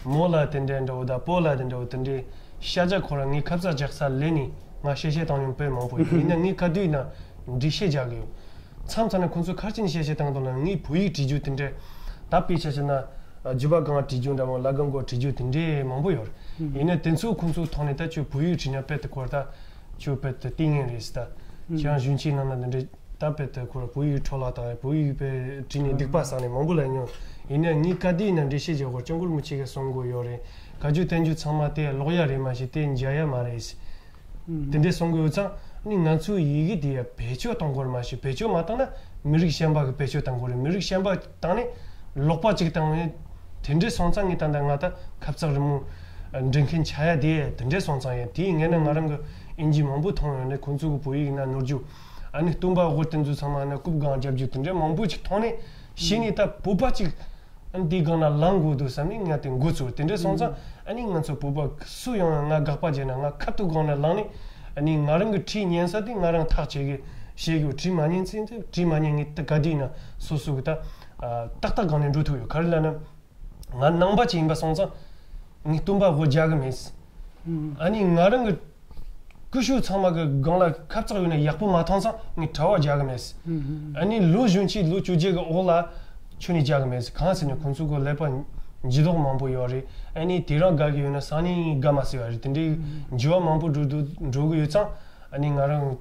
མོ་ལ་དེ་འདྲའི་འདྲ་བོ་ད་སྤོ་ལ་དེ་འདྲ་བོ་དེ་འདྲའི་ཤ་ཆ་ཁོ་རང་ངའི་ཁབ་ཚགས་རྒྱག་ས་ལས་ནི་ང་གཤེ་གཤེ་བཏང་མྱོང་དཔེ་མང་པོ་ཡིན། ཡིན་ན་ངའི་ག་དུས་ན་འགྲེལ་བཤད་རྒྱག་གི་ཡོད། མཚམས་མཚམས་ན་ཁོང་ཚོ་ག་རེ་བྱས་ནས་གཤེ་གཤེ་བཏང་འདུག་ན་ངའི་བོད་ཡིག་བྲིས་རྒྱུ་དེ་འདྲ། ད་དཔེ་ཆ་བཞག་ན་རྒྱུད་པ་སྒང་བྲིས་རྒྱུ་འདྲ་བོ་ལ་སྒང་གོ་བྲིས་རྒྱུ་དེ་འདྲའི་མང་པོ་ཡོད་རེད། ཡིན་ན་དེ་ཚོ་ཁོང་ཚོའི་ཐོག་ནས་ད་ཁྱོད་བོད་ཡིག་བྲིས་ན་དཔེ་དེ་ཁོ་ད་ཁྱོད་དཔེ་དེ་ལྟས་ངན་རེད་ཟེར། ད་ཁྱེད་རང་གཞོན་སྐྱེས་ནང་ན་དེ་འདྲའི་ད་དཔེ་དེ་ཁོ་ར་བོད་ཡིག་འཕྲོ་བརླག་དང་བོད་ཡིག་དཔེ་བྲིས་ནས་སྡིག་པ་བསགས་ནས་མང་པོ་ལ་མྱོང་། ཡིན་ན་ངས་ག་དུས་ན་འགྲེལ་བཤད་བྱེད་དགོས་སྐྱབས་མགོན་རིན་པོ་ཆེ་གིས་གསུང་གི་ཡོད་རེད། བཀའ་བརྒྱུད་བསྟན་བཅོས་ཚང་མ་དེ་ཀློག་ཡ་རེད་མ་གཞི་དེ་མཇལ་ཡ་མ་རེད། དེ་འདྲའི་གསུང་གི་ཡོད་ཙང་ནི་ང་ཚོའི་ཡི་གེ་དེ་ཡ་བེད་སྤྱོད་གཏོང་དགོས་རེད་མ་གཞི་བེད་སྤྱོད་མ་བཏང་ན་མི་རིགས་གཞན་པ་གིས་བེད་སྤྱོད་གཏང་དགོས་རེད། མི་རིགས་གཞན་པ་བཏང་ནས་ལོག་པ་གཅིག་བཏང་ནས་དེ་འདྲའི་སོང་ཙང་ངས་ད་ལྟ་ང་ད་ཁབ་ཚགས་རི་མོ་འབྲི་མཁན་ཆགས་ཡ་དེ་དེ་འདྲའི་སོང་ཙང་ཡ་དེའི་ངས་ན་ང་རང་གི་ཨིན་ཇི་མང་པོ་མཐོང་ཡོད་ནས་ཁོང་ཚོ་གི་བོད་ཡིག་ན་ནོར་རྒྱུ་ཨ་ནི་སྟོན་པ་འོ་དེ་ཚོ་ཚང་མ་ན་རྐུབ་སྒང་རྒྱབ་རྒྱུ་དེ་འདྲའི་མང་པོ་ཅིག་མཐོང་ནས་གཞི་ནས་ད་བོད་པ་ཅིག་ཨ་ནི་དེའི་སྒང་ན་ལངས་དགོས་འདུག་བསམ་ནས་ང་དེ་འགོ་བཙུགས། དེ་འདྲ་སོང་ཙང་ཨ་ནི་ང་ཚོ་བོད་པ་སུ་ཡོང་ཡང་ང་དགག་པ་བརྒྱབ་ན་ང་ཁ་ཐུག་སྒང་ན་ལངས་ནས། ཨ་ནི་ང་རང་གི་ཁྲིའི་ཉན་ས་དེ་ང་རང་ཐག་བཅད་གི་བྱེད་དགོས། ཁྲིས་མ་ཉན་ཚེ་ཁྲིས་མ་ཉན་ངས་ད་ག་དུས་ན་སོ་སོ་གི་ད་ཨ་ཏག་ཏག་སྒང་ནས་འགྲོ་ཐུབ་ཡོད། ག་རེ་ལབ་ན། ང་ནང་པ་ཅིག་ཡིན་པ་སོང་ཙང་ངས་སྟོན་པ་དབུ་རྒྱག་གི་མེད། ཨ་ནི་ང་རང་གི་སྐུ་ཞབས་ཚང་མ་གི་སྒང་ལ་ཁབ་ཙག་ཡོད་ན་ཡག་པོ་མ་མཐོང་ཙང་ངས་གྲྭ་པ་རྒྱག་གི་མེད། ཨ་ནི་ལོ་གཞོན་ཆེ་ལོ་བཅོ་བརྒྱད་གི་འོག་ལ་ཆོས་ནི་རྒྱག་གི་མེད། གང་ཟེར་ན་ཁོང་ཚོ་གི་ཀླད་པ་འགྱུར་ལྡོག་མང་པོ་ཡོད་རེད། ཨ་ནི་དེ་རང་དགའ་གི་ཡོད་ན་སང་ཉིན་དགའ་མ་སྲིད་པ་རེད། དེ་འདྲའི་འགྱུར་བ་མང་པོ་འགྲོ་འགྲོ་འགྲོ་གི་ཡོད་ཙང་། ཨ་ནི་ང་རང་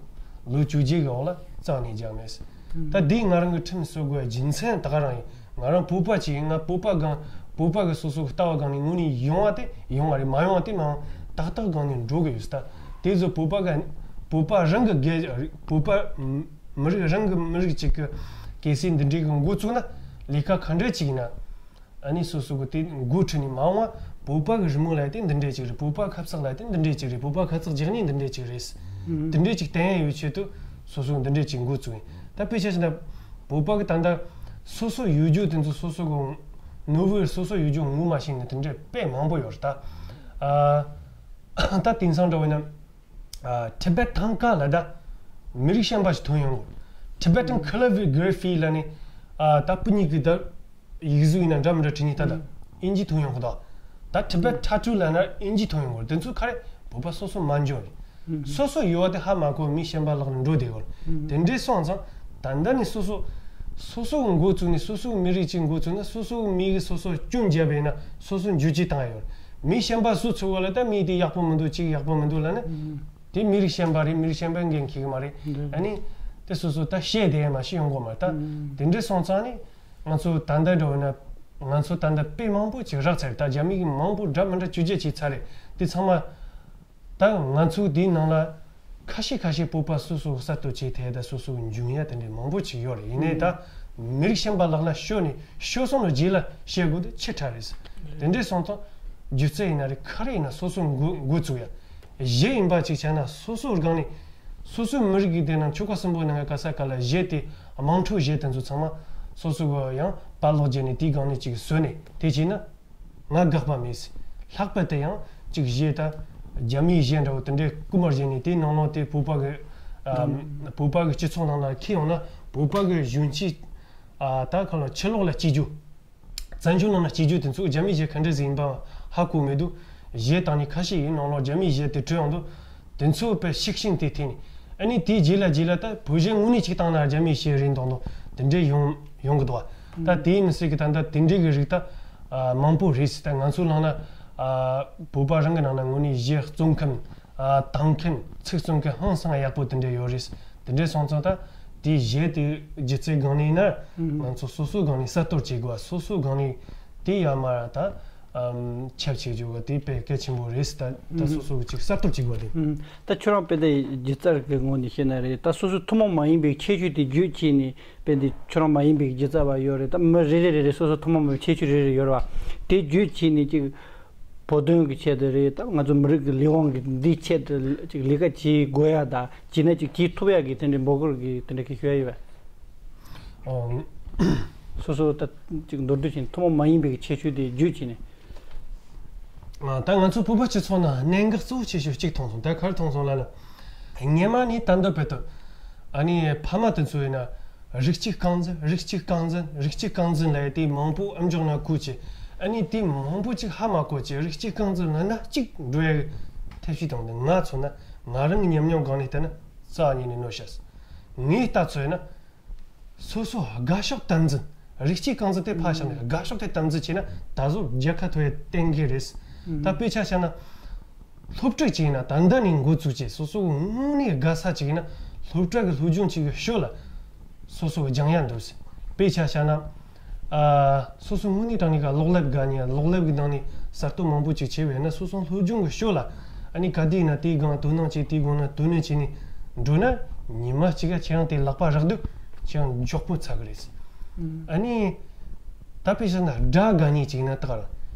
ལོ་བཅོ་བརྒྱད་གི་འོག་ལ་རྩ་ནས་རྒྱག་མེད། ད་འདི་ང་རང་གི་ཁྲིམས་བཟོ་དགོས་རྒྱུ་མཚན་ད་ག་རང་ཡིན། ང་རང་བོད་པ་ཅིག་ཡིན། ང་བོད་པ་སྒང་བོད་པ་གི་སོ་སོ་གི་ལྟ་བ་སྒང་ནས་ངོས་ནས་ཡོང་བ་དེ་ཡོང་བ་རེད། མ་ཡོང་བ་དེ་མ་ཡོང་། ཏག་ཏག་སྒང་ནས་འགྲོ་གི་ཡོད་ད། དེ་ཚོ་བོད་པ་ག་བོད་པ་རང་གི་སྒེར་བོད་པ་མི་རིགས་རང་གི་མི་རིགས་ཅིག་གི་གལ་སྲིད་འདི་འདྲའི་གི་འགོ་བཙུགས་ན་ལས་ཀ་ག་འདྲ་ཅིག་ཡིན་ན། ཨ་ནི་སོ་སོ་གི་དེ་འགོ་ཁྲིད་ནས་མ་འོངས་བ་བོད་པ་གི་རི་མོ་ལབ་དེ་འདི་འདྲས་ཅིག་རེད། བོད་པ་ཁ་བསགས་ལབ་དེ་འདི་འདྲས་ཅིག་རེད། བོད་པ་ཁ་བསགས་རྒྱག་ནི་འདི་འདྲས་ཅིག་རེད། འདི་འདྲས་ཅིག་བསྟན་ཡ་ཡོད་ཆེད་དུ་སོ་སོ་འདི་འདྲས་ཅིག་འགོ་བཙུགས་ཡིན། ད་དཔེ་ཆ་བཞག་ན་བོད་པ་གི་ད་ལྟ་སོ་སོ་ཡོད་རྒྱུ་དེ་ཚོ་སོ་སོ་གི་ནོར་བུ་སོ་སོ་ཡོད་རྒྱུ་ངོ་མ་ཤེས་ནི་དེ་འདྲས་དཔེ་མང་པོ་ཡོད་རེད་ད། ཨ་ད་དེང་སང་འདྲ་བས་ན། ཨ་Tibet Thangka ལ་ད་མི་རིགས་གཞན་པ་ཞིག་ཐོན་ཡོང་གི། Tibetan Calligraphy ལ་ནི་ཨ་ད་སྤུ་ཉིད་ཀྱི་ད་ཡིག་གཟུགས་ཡིན་ན་འདྲ་མི་འདྲ་བྲིས་ནི་ད་ད་ཨིན་ཇི་ཐོན་ཡོང་གི་ད། ད་Tibet Tattoo ལ་ན་ཨིན་ཇི་ཐོན་ཡོང་གི། དེ་ཚོ་ག་རེ་བོད་པ་སོ་སོ་མ་འཇོན་རེད། སོ་སོ་ཡོད་པ་དེ་ཧ་མ་གོ་མི་གཞན་པ་ལག་ལ་འགྲོ་བསྡད་ཡོད་རེད། དེ་འདྲའི་སོང་ཙང་ད་ལྟ་ནི་སོ་སོ་སོ་སོ་གི་འགོ་བཙུགས་ནས་སོ་སོ་གི་མི་རིགས་ཅིག་འགོ་བཙུགས་ན་སོ་སོ་གི་མི་གི་སོ་སོ་སྐྱོན་བརྗོད་པ་ཡིན་ན་སོ་སོ་འགྱུར་བཅོས་བཏང་ཡ་ཡོད་རེད། མི་གཞན་པ་སུ་ཚུགས་པ་ལ་ད་མི་དེ་ཡག་པོ་མི་འདུག་ཅིག་ཡག་པོ་མི་འདུག་ལབ་ན། དེ་མི་རིགས་གཞན་པ་རེད། མི་རིགས་གཞན་པའི་འགན་འཁྱེར་གི་མ་རེད། ཨ་ནི་དེ་སོ་སོ་ད་བཤད་བསྡད་ཡ་མ་ཤེས་ཡོང་གི་མ་རེད་ད། དེ་འདྲ་སོང་ཙང་ནི་ང་ཚོ་ད་ལྟ་འགྲོ་ན་ང་ཚོ་ད་ལྟ་དཔེ་མང་པོ་ཅིག་རག་ཚར་རེད། ད་རྒྱ་མི་གི་མང་པོ་འདྲ་མི་འདྲ་བཅོས་བསྒྱུར་བྱས་ཚར་རེད། དེ་ཚང་མ་ད་ང་ཚོ་དེའི་ནང་ལ་ཁ་ཤས་ཁ་ཤས་བོད་པ་སོ་སོ་གསར་གཏོད་བྱས་དེ་ད་སོ་སོ་འཇུང་ཡ་དེ་འདྲའི་མང་པོ་ཅིག་ཡོད་རེད། ཡིན་ནའི་ད་མི་རིགས་གཞན་པ་ལག་ལ་ཤོར་ནས་ཤོར་སོང་ལ་རྗེས་ལ་བཤད་དགོས་དེ་ཆེ་དྲགས་རེད། དེ་འདྲའི་སོང་ཙང་སྒྱུ་རྩལ་ཡིན་ན་རེད། ག་རེ་ཡིན་ན་སོ་སོ་འགོ་འགོ་བཙུགས་ཡ། གཞས་ཡིན་པ་ཅིག་བྱས་ན་སོ་སོའི་སྒང་ནས་སོ་སོའི་མི་རིགས་ཀྱི་དེ་ན་ཆོལ་ཁ་གསུམ་པོ་ནང་ག་ས་ག་ལ་གཞས་དེ་དམངས་ཁྲོད་གཞས་དེ་ཚོ་ཚང་མ་སོ་སོ་གི་ཡང་པར་ལོག་བརྒྱབ་ནས་དེའི་སྒང་ནས་ཅིག་བཟོས་ནས་དེ་བྱས་ན་ང་དགག་པ་མེད། ལྷག་པར་དུ་ཡང་ཅིག་གཞས་ད་རྒྱ་མིའི་གཞས་འདྲ་བོ་དེ་འདྲའི་རྐུ་མ་བརྒྱབ་ནས་དེའི་ནང་ལོགས་དེ་བོད་པ་གི་ཨ་བོད་པ་གི་སྤྱི་ཚོགས་ནང་ལ་འཁྱེར་ཡོང་ན་བོད་པ་གི་གཞོན་སྐྱེས་ཨ་ད་གང་ལ་ཕྱི་ལོགས་ལ་སྐྱེ་རྒྱུ། བཙན་བྱོལ་ནང་ན་སྐྱེ་རྒྱུ་དེ་ཚོ་རྒྱ་མིའི་གཞས་ག་འདྲ་ཟིག་ཡིན་པ་ཧ་གོ་མི་འདུག་གཞས་བཏང་ནི་ཁ་ཤས་ཡིན། ནང་ལོགས་རྒྱ་མིའི་གཞས་དེ་བྲོས་ཡོང་དུས་དེ་ཚོ་དཔེ་ཤུགས་ཤིང་དེ་འཐེན་ནས་ཨ་ནི་དེའི་རྗེས་ལ་རྗེས་ལ་ད་བོད་གཞས་དངོས་གནས་ཅིག་བཏང་ན་རྒྱ་མིའི་གཞས་རེད་མདོག་མདོག་དེ་འདྲས་ཡོང་ཡོང་གི་འདུག་ད་དེའི་མི་སྲིད་གི་ད་ལྟ་དེ་འདྲས་གི་རིགས་ད་མང་པོ་རེད། ད་ང་ཚོ་ནང་ན་བོད་པ་རང་གི་ནང་ན་དངོས་གནས་གཞས་བརྩོན་མཁན། ཨ་བཏང་མཁན་ཚིག་བརྩོན་མཁན་ཧང་སང་ཡག་པོ་དེ་འདྲ་ཡོད་རེད། དེ་འདྲ་སོང་ཙང་ད་དེའི་གཞས་དེ་སྒྱུ་རྩལ་སྒང་ནས་ཡིན་ན་ང་ཚོ་སོ་སོའི་སྒང་ནས་གསར་གཏོད་བྱེད་དགོས། སོ་སོའི་སྒང་ནས་དེ་ཡར་མར་ད་ཨམ་ཁྱབ་བྱེད་རྒྱུ་གི་དེ་དཔེ་གལ་ཆེན་པོ་རེད། ད་ད་སོ་སོ་གི་ཅིག་གསར་གཏོད་བྱེད་དགོས་རེད། ད་ཁྱོད་རང་དཔེ་ད་སྒྱུ་རྩལ་གི་ངོས་ནས་བཤད་ན་རེད། ད་སོ་སོའི་ཐུན་མོང་མ་ཡིན་པའི་ཁྱད་ཆོས་དེ་བརྗོད་བྱས་ནས་དཔེ་འདི་ཁྱོད་རང་མ་ཡིན་པའི་སྒྱུ་རྩལ་བ་ཡོད་རེད། ད་མི་རེ་རེ་རེ་རེ་སོ་སོ་ཐུན་མོང་མ་ཡིན་པའི་ཁྱད་ཆོས་རེ་རེ་ཡོད་རེད་བ། དེ་བརྗོད་བྱས་ནས་ཅིག་བོད་དོན་གྱི་ཆེད་དུ་རེད། ད་ང་ཚོ་མི་རིགས་ཀྱི་ལས་དབང་གི་འདིའི་ཆེད་དུ་ཅིག་ལས་ཀ་བྱེད་དགོས་ཡ་དང་བྱས་ན་ཅིག་བྱེད་ཐུབ་ཡ་གི་དེ་འདྲའི་འབོད་སྐུལ་གྱི་དེ་འདྲ་གི་ཞུ་ཡ་ཡོད་པས། ཨོ། སོ་སོ་ད་ཅིག་མདོར་བསྡུས་བྱས་ནས་ཐུན་མོང་མ་ཡིན་པའི་ཁྱད་ཆོས་དེ་བརྗོད་བྱས་ནས། ཨ་ད་ང་ཚོ་བོད་པ་སྤྱི་ཚོགས་ནང་གནད་འགག་གཙོ་བོ་ཆེ་ཤོས་གཅིག་མཐོང་སོང་། ད་ག་རེ་མཐོང་སོང་ལབ་ན། སྔོན་མ་ནས་ད་ལྟ་བར་དུ་ཨ་ནི་ཕ་མ་དེ་ཚོ་ཡིན་ན། རིགས་གཅིག་རྐང་འཛིན། རིགས་གཅིག་རྐང་འཛིན། རིགས་གཅིག་རྐང་འཛིན་ལབ་ཡ་དེ་མང་པོ་ཨམ་ཅོག་ནང་གོ་བྱས། ཨ་ནི་དེ་མང་པོ་ཅིག་ཧ་མ་གོ་བྱས། རིགས་གཅིག་རྐང་འཛིན་ལབ་ན་གཅིག་འགྲོ་ཡ་གི་ཐབས་ཤེས་བཏང་སྟེ། ང་མཚོན་ན་ང་རང་གི་ཉམས་མྱོང་སྒང་ནས་བལྟས་ན་རྩ་བ་ཉིད་ནས་གནོད་ཤག་ངས་ལྟ་ཚོད་ན་སོ་སོ་དགའ་ཕྱོགས་དམ་འཛིན། རིགས་གཅིག་རྐང་འཛིན་དེ་ཕར་བཞག་ནས་དགའ་ཕྱོགས་དེ་དམ་འཛིན་བྱས་ན་ད་གཟོད་རྒྱལ་ཁ་ཐོབ་ཡ་གཏན་འཁེལ་རེད། ད་དཔེ་ཆ་བཞག་ན། སློབ་ཕྲུག་ཅིག་ཡིན་ན་ད་ལྟ་ནས་འགོ་བཙུགས་བྱས། སོ་སོ་དངོས་གནས་དགའ་ས་ཅིག་ཡིན་ན་སློབ་གྲྭ་གི་སློབ་སྦྱོང་བྱེད་ཀྱི་ཞོར་ལ་སོ་སོ་སྦྱང་ཡ་འདུག་དཔེ་ཆ་བཞག་ན། ཨ་སོ་སོ་དངོས་གནས་དྲང་གནས་ཀ་གློག་ཀླད་དགའ་ནས་གློག་ཀླད་ཀྱི་ནང་ནས་གསར་གཏོད་མང་པོ་ཅིག་བྱས་པ་ཡིན་ན་སོ་སོ་སློབ་སྦྱོང་གི་ཞོར་ལ་ཨ་ནི་ག་དུས་ཡིན་ན་དེའི་སྒང་དོ་སྣང་བྱས། དེའི་སྒང་ན་དོ་སྣང་བྱས་ནས་འགྲོ་ན་ཉི་མ་གཅིག་ག་ཁྱེད་རང་དེ་ལག་པ་རག་དུས་ཁྱེད་རང་མགྱོགས་པོ་ཚར་གི་རེད། ཨ་ནི་ད་དཔེ་བཞག་ན་སྒྲ་དགའ་ནས་ཅིག་ཡིན་ན་ད་ག་རང་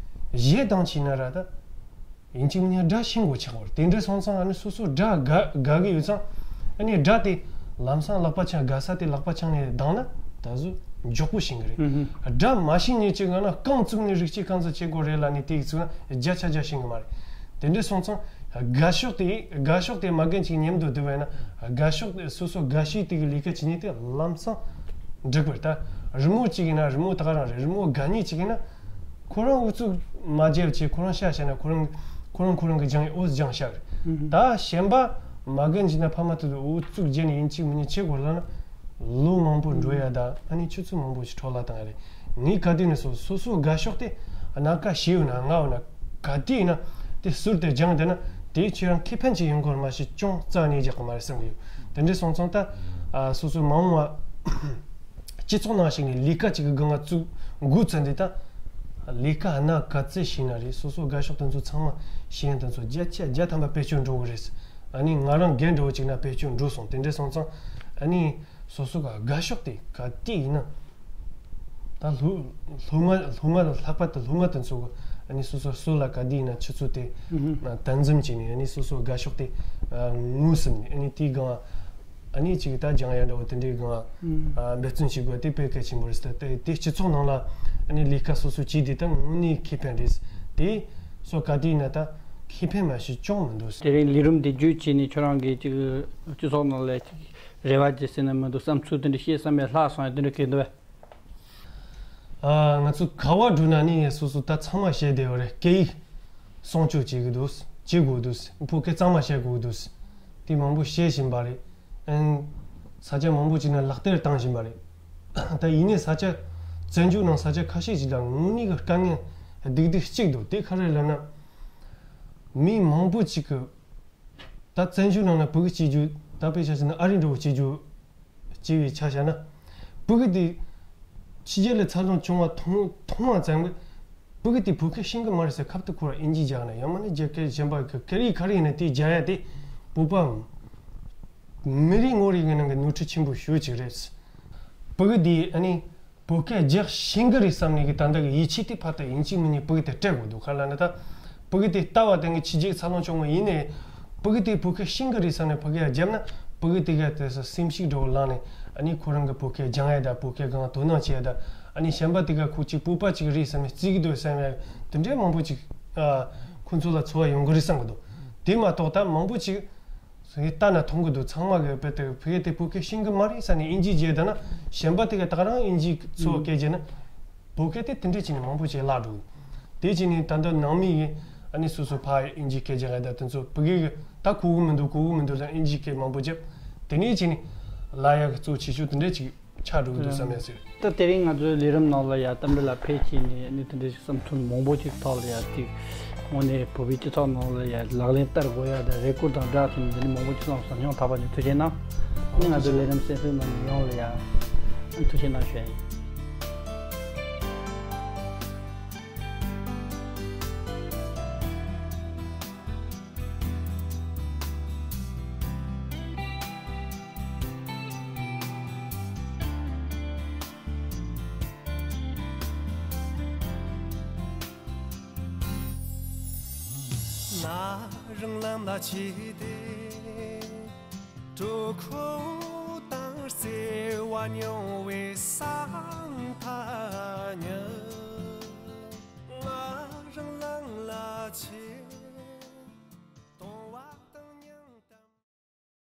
གཞས་བཏང་བྱས་ན་ར་ད། ཡིན་གཅིག་མིན་གཉིས་སྒྲ་ཤེས་དགོས་ཆགས་པ་རེད། དེ་འདྲ་སོང་ཙང་ཨ་ནི་སོ་སོ་སྒྲ་དགའ་དགའ་གི་ཡོད་ཙང་ཨ་ནི་སྒྲ་དེ་ལམ་སང་ལག་པ་འཆང་། དགའ་ས་དེ་ལག་པ་འཆང་ནས་བཏང་ན་ད་གཟོད་ མགྱོགས་པོ་ཤེས་ཀྱི་རེད། ཨུ་ཧུ། སྒྲ་མ་ཤེས་མཁན་ཅིག་ཡོད་ན་རྐང་བཙུགས་ནས་རིག་བྱེད་རྐང་བཙུགས་བྱེད་དགོས་རེད་ལབ་ནས་དེ་ཡིག་ཚིག་ན་བརྒྱ་ཆ་བརྒྱ་ཤེས་ཀྱི་མ་རེད། དེ་འདྲ་སོང་ཙང་དགའ་ཕྱོགས་དེ་དགའ་ཕྱོགས་དེ་མ་རྒན་ཅིག་མཉམ་དུ་བསྡད་པ་ཡིན་ན་དགའ་ཕྱོགས་དེ་སོ་སོ་དགའ་ཤོས་དེ་གི་ལས་ཀ་བྱེད་མཁན་དེ་ལམ་སང་འགྲིག་པ་རེད། ད་རི་མོ་གཅིག་ཡིན་ན་རི་མོ་ད་ག་རང་རེད། རི་མོ་དགའ་མཁན་གཅིག་ཡིན་ན་ཁོ་རང་ཨུ་ཚུགས་མ་བརྒྱབ་བྱས་ཁོ་རང་ཤ་བྱས་ན་ཁོ་རང་ཁོ་རང་ཁོ་རང་གི་སྦྱང་ཡས་ཨུ་ཚུགས་སྦྱང་ཤ་རེད། ཨུ་ཧུ། ད་གཞན་པ་མ་རྒན་ཅིག་ན་ཕ་མ་དེ་ཚོ་ཨུ་ཚུགས་བརྒྱབ་ནས་ཡིན་གཅིག་མིན་གཅིག་བྱེད་དགོས་ལབ་ན། ལོ་མང་པོ་འགྲོ་ཡ་ད་ཨ་ནི་ཆུ་ཚོད་མང་པོ་ཞིག་འཕྲོ་བརླག་བཏང་ཡ་རེད། ངས་ག་དུས་ནས་སོ་སོ་སོ་དགའ་ཕྱོགས་དེ་ཨ་ན་ཀ་ཞེ་ཡོད་ན་ང་འོ་ན་ག་དུས་ཡིན་ན་དེ་ཟུར་དེ་སྦྱངས་བསྡད་ན་དེ་ཁྱོད་རང་ཁེ་ཕན་ཅིག་ཡོང་གི་རེད། མ་གཞི་ཅུང་རྩ་ནས་རྒྱག་གི་མ་རེད་བསམ་གི་ཡོད། དེ་འདྲ་སོང་ཙང་ད་ཨ་སོ་སོ་མ་འོངས་པ་སྤྱི་ཚོགས་ནང་ཞུགས་ནས་ལས་ཀ་ཅིག་གི་སྒང་ང་བཙུགས་འགོ་བཙུགས་འདི་ད་ལས་ཀ་ཨ་ན་ག་ཚད་ཤེས་ན་རེད། སོ་སོ་དགའ་ཕྱོགས་དེ་ཚོ་ཚང་མ་ཤེས་ཡ་དེ་ཚོ་བརྒྱ་ཆ་བརྒྱ་ཐམ་པ་བེད་སྤྱོད་འགྲོ་གི་རེད། ཨ་ནི་ང་རང་རྒན་འདྲ་བོ་ཅིག་ན་བེད་སྤྱོད་འགྲོ་སོང་། དེ་འདྲ་སོང་ཙང་ཨ་ནི། སོ་སོ་ག་དགའ་ཕྱོགས་དེ་ག་དུས་ཡིན་ན། ད་སློབ་སློབ་མ་སློབ་མ་ལྷག་པར་དུ་སློབ་མ་དེ་ཚོ་གི་ཨ་ནི་སོ་སོ་སོ་ལ་ག་དུས་ཡིན་ན་ཆུ་ཚོད་དེ་ཨུ་ཧུ། ཨ་དམ་འཛིན་བྱས་ནས་ཨ་ནི་སོ་སོ་དགའ་ཕྱོགས་དེ་ཨ་ངོས་ཟིན་ནས་ཨ་ནི་དེའི་སྒང་ཨ་ནི་ཅིག་ད་སྦྱང་ཡ་འདྲ་བོ་དེ་འདྲའི་སྒང་ཨུ། ཨ་འབད་བརྩོན་བྱེད་དགོས་དེ་དཔེ་གལ་ཆེན་པོ་རེད་ཟེར། དེ་དེ་སྤྱི་ཚོགས་ནང་ལ་ཨ་ནི་ལས་ཀ་སོ་སོ་བྱས་དེ་ད་དངོས་གནས་ཁེ་ཕན་རེད། དེ་སོ་ག་དུས་ཡིན་ན་ད་ཁེ་ཕན་མ་གཞི་ཅུང་མི་འདུག་དེ་རིང་ལས་རིམ་འདི་བརྒྱུད་བྱས་ནས་ཁྱོད་རང་གིས་ཅིག་སྤྱི་ཚོགས་ནང་ལ་ཅིག་རེ་བ་ཅིག་ཟེར་ན་མི་འདུག་བསམ་ཚུལ་དེ་འདྲ་བཤད་བསམ་ཡས་ལྷག་སོང་ཡ་དེ་འདྲ་གལ་འདུག་བས། ཨ་ང་ཚོ་ག་བ་འགྲོ་ན་ནི་སོ་སོ་ད་ཚང་མ་བཤད་བསྡད་ཡོད་རེད། སྐད་ཡིག་སྲུང་སྐྱོབ་བྱེད་དགོས་འདུག་བྱེད་དགོས་འདུག་བོད་སྐད་གཙང་མ་བཤད་དགོས་འདུག་དེ་མང་པོ་བཤད་བཞིན་པ་རེད། ཨན། ས་ཆ་མང་པོ་ཅིག་ན་ལག་བསྟར་བཏང་བཞིན་པ་རེད། ད་ཡིན་ནའི་ས་ཆ་བཙན་བྱོལ་ནང་ས་ཆ་ཁ་ཤས་ཅིག་ལ་དངོས་གནས་ཀྱི་དཀའ་ངལ་སྡུག་སྡུག་གཅིག་འདུག་དེ་ག་རེ་ལབ་ན། མི་མང་པོ་ཅིག་གི་ད་བཙན་བྱོལ་ནང་ལ་བོད་སྐད་སྤྱི་རྒྱུ་ད་དཔེ་ཆ་བཞག་ན་ཨ་རི་འདྲ་བོ་སྤྱི་རྒྱུ་སྤྱི་བའི་ཆ་བཞག་ན། བོད་སྐད་དེ་ཕྱི་རྒྱལ་ལ་འཚར་ལོངས་བྱུང་བ་མཐོང་མཐོང་བ་ཙམ་གྱིས་བོད་སྐད་དེ་བོད་སྐད་ཤེས་ཀྱི་མ་རེད་ཟེར་ཁ་ཐུག་ཁོ་ར་ཨིན་ཇི་རྒྱག་ན་ཡང་མིན་ན་རྒྱ་སྐད་གཞན་པ་གི་སྐད་ཡིག་ག་རེ་ཡིན་ན་དེ་རྒྱག་ཡ་དེ་བོད་པ་མི་རེ་ངོ་རེ་གི་ནང་གི་ནོར་འཁྲུལ་ཆེན་པོ་ཤོས་ཅིག་རེད། བོད་སྐད་དེ་ཨ་ནི། བོད་སྐད་རྒྱག་ཤེས་ཀྱི་རེད་བསམ་ནས་ཀྱི་ད་ལྟ་གི་ཡིད་ཆེས་དེ་ཕར་ལྟ་ཡིན་གཅིག་མིན་གཉིས་བོད་སྐད་དེ་སྤྲད་དགོས་འདུག་ག་རེ་ལབ་ན་ད། བོད་སྐད་དེ་ལྟ་བ་དང་གི་ཕྱི་རྒྱལ་འཚར་ལོངས་བྱུང་བ་ཡིན་ནའི། བོད་སྐད་དེ་བོད་སྐད་ཤེས་ཀྱི་རེད་བསམ་ནས་བོད་སྐད་བརྒྱབ་ན་བོད་སྐད་དེ་ག་དེ་སེམས་ཤུགས་འདྲ་བོ་ལངས་ནས་ཨ་ནི་ཁོ་རང་གི་བོད་སྐད་སྦྱང་ཡ་དང་བོད་སྐད་སྒང་དོ་སྣང་བྱེད་ཡ་དང་ཨ་ནི་གཞན་པ་དེ་ག་ཁོ་གཅིག་བོད་པ་གཅིག་རེད་བསམ་ནས་བརྩི་གི་འདུག་བསམ་ཡ་དེ་འདྲའི་མང་པོ་ཅིག་ཨ་ཁོ་ཚོ་ལ་ཚོར་བ་ཡོང་གི་རེད་བསམ་གི་འདུག་དེ་མ་གཏོགས་ད་མང་པོ་ཅིག་ངས་ལྟ་ན་མཐོང་གི་འདུག་ཚང་མ་གི་དཔེ་དེ་བོད་སྐད་དེ་བོད་སྐད་ཤེས་ཀྱི་མ་རེད་ཟེར་ནས་ཨིན་ཇི་བརྗེད་ད་ན་གཞན་པ་དེ་ག་ད་ག་རང་ཨིན་ཇི་ཚོ་སྐད་བརྗེད་ན་བོད་སྐད་དེ་དེ་འདྲས་བྱས་ནས་མང་པོ་ཅིག་བརླག་འགྲོ། དེ་བྱས་ནས་ད་ལྟ་ནང་མི་ཡིན་ཨ་ནི་སོ་སོ་ཕ་ཨིན་ཇི་སྐད་བརྗེད་ད་དེ་ཚོ་བོད་སྐད་གི་ད་གོ་གི་མི་འདུག་གོ་གི་མི་འདུག་ལ་ཨིན་ཇི་སྐད་མང་པོ་བརྗེད་དེ་ནས་བྱས་ནས་བརླག་ཡག་གི་གཙོ་ཆེ་ཤོས་དེ་འདྲས་ཅིག་ཆགས་འགྲོ་གི་འདུག་བསམ་ཡ་ཟེར། ད་དེ་རིང་ང་ཚོའི་ལས་རིམ་ནང་ལ་ཡ་གཏམ་དཔེ་ལ་ཕེབས་ཀྱིས་ནས་ནི་དེ་འདྲའི་བསམ་ཚུལ་མང་པོ་ཅིག་ཐོག་ལ་ཡ་ཅིག་དངོས་གནས་བོད་པའི་སྤྱི་ཚོགས་ནང་ལ་ཡ་ལག་ལེན་བསྟར་དགོས་ཡ་དང་རེ་སྐུལ་དང་སྦྲགས་ཀྱིས་འདི་ནི་མང་པོ་ཅིག་གནང་སོང་། སྙིང་ཐག་པ་ནས་ཐུགས་རྗེ་གནང་། ནི་ང་ཚོའི་ལས་རིམ་གསན་གཟིགས་གནང་མི་ཡོངས་ལ་ཡ་ཐུགས་རྗེ་གནང་ཞུ་ཡ་ཡིན། ང་རང་ལམ་ལ་ཆས་ཏེ། གྲོད་ཁོག་དང་བརྩེ་བ་ཉུང་བའི་ས།